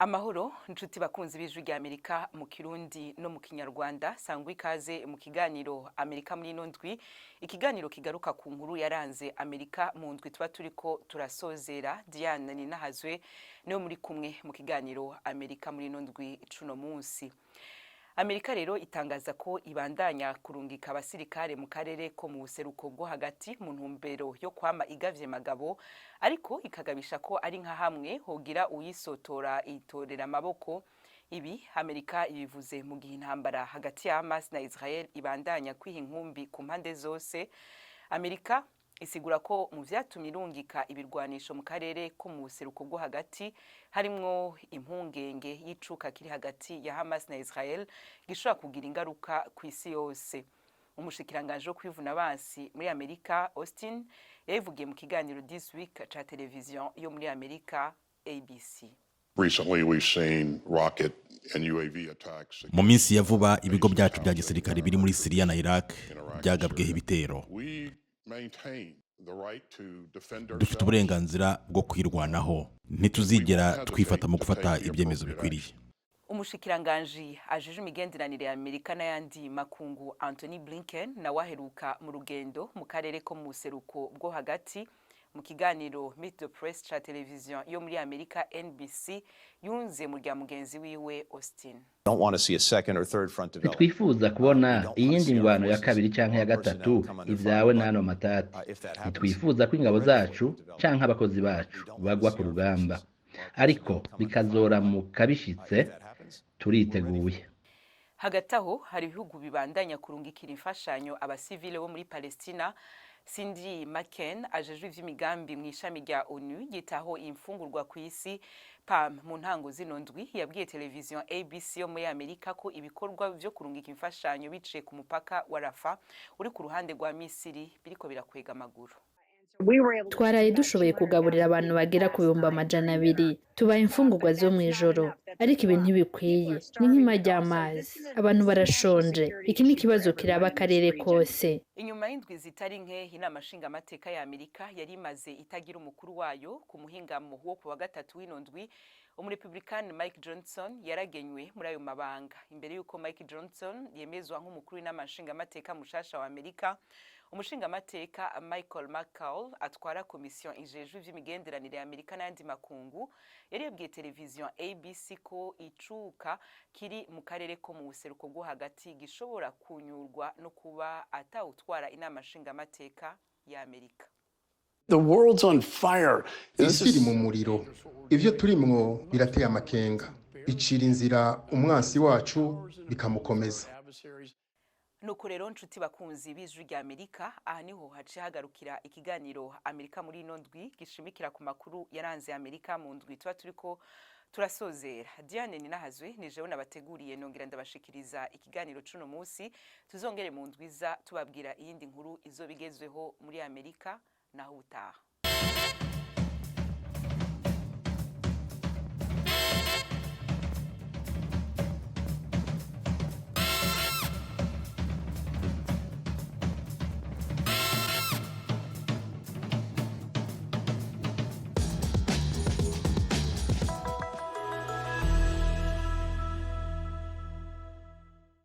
Amahoro nshuti bakunzi b'Ijwi rya Amerika mu Kirundi no mu Kinyarwanda, sangwa ikaze mu kiganiro Amerika muri ino ndwi, ikiganiro kigaruka ku nkuru yaranze Amerika mu ndwi tuba turiko turasozera. Diane Ninahazwe niwe muri kumwe mu kiganiro Amerika muri ino ndwi cuno munsi. Amerika rero itangaza ko ibandanya kurungika abasirikare mu karere ko mu buseruko bwo hagati mu ntumbero yo kwama igavye magabo, ariko ikagabisha ko ari nka hamwe hogira uyisotora itorera amaboko. Ibi Amerika ibivuze mu gihe intambara hagati ya Hamas na Israel ibandanya kwiha inkumbi ku mpande zose. Amerika isigura ko mu vyatumye irungika ibirwanisho mu karere ko mu buseruko bwo hagati harimwo impungenge y'icuka kiri hagati ya Hamas na Israel gishobora kugira ingaruka ku isi yose. Umushikiranganji wo kwivuna abansi muri Amerika, Austin, yabivugiye mu kiganiro This Week ca televiziyo yo muri Amerika ABC. Recently, we've seen rocket and UAV attacks. Mu minsi ya vuba, ibigo byacu bya gisirikare biri muri Siriya na Iraq byagabweho ibitero. We maintain the right to defend Dufite ourselves. uburenganzira bwo kwirwanaho. Ntituzigera twifata mu gufata ibyemezo bikwiriye. Umushikiranganji ajeje imigenderanire ya Amerika n'ayandi makungu, Anthony Blinken, nawe aheruka mu rugendo mu karere ko mu buseruko bwo hagati. Mu kiganiro Meet the Press ca televiziyo yo muri Amerika NBC, yunze mu rya mugenzi wiwe Austin. Don't want to see a second or third front develop. Ntitwifuza kubona iyindi ngwano ya kabiri canke ya gatatu ivyawe n'ano matati. Ntitwifuza ko ingabo zacu canke abakozi bacu bagwa ku rugamba, ariko bikazoramuka bishitse, turiteguye. Hagati aho, hari ibihugu bibandanya kurungikira imfashanyo abasivile bo muri Palestina. Cindy McCain, ajejwe ivy'imigambi mu ishami rya ONU ryitaho imfungurwa ku isi PAM, mu ntango zino ndwi yabwiye televiziyo ABC yo muri Amerika ko ibikorwa vyo kurungika imfashanyo biciye ku mupaka wa Rafa uri ku ruhande rwa Misiri biriko birakwega amaguru. Twaraye dushoboye kugaburira abantu bagera ku 200,000, tubaha imfungurwa zo mu ijoro, ariko ibi ntibikwiye, ni nk'ima ry'amazi. Abantu barashonje. Iki ni ikibazo kiraba akarere kose. Inyuma y'indwi zitari nke inama nshingamateka ya Amerika yari imaze itagira umukuru wayo, ku muhingamo wo ku wa gatatu w'ino ndwi umurepublikani Mike Johnson yaragenywe muri ayo mabanga. Imbere y'uko Mike Johnson yemezwa nk'umukuru w'inama nshingamateka mushasha wa Amerika, umushingamateka Michael McCaul atwara komisiyo ijejwe ivy'imigenderanire ya Amerika n'ayandi makungu yari yabwiye televiziyo ABC ko icuka kiri mu karere ko mu buseruko bwo hagati gishobora kunyurwa no kuba atawutwara inama nshingamateka ya Amerika. The world's on fire. This Isi iri is mu muriro. Ibyo turimwo birateye amakenga, bicira inzira umwansi wacu, bikamukomeza. Nuko rero nshuti bakunzi b'Ijwi rya Amerika, aha niho haciye hagarukira ikiganiro Amerika muri ino ndwi gishimikira ku makuru yaranze Amerika mu ndwi tuba turiko turasozera. Diane Ninahazwe ni jewe nabateguriye nongera ndabashikiriza ikiganiro cuno munsi. Tuzongere mu ndwiza tubabwira iyindi nkuru izoba igezweho muri Amerika. Naho utaha.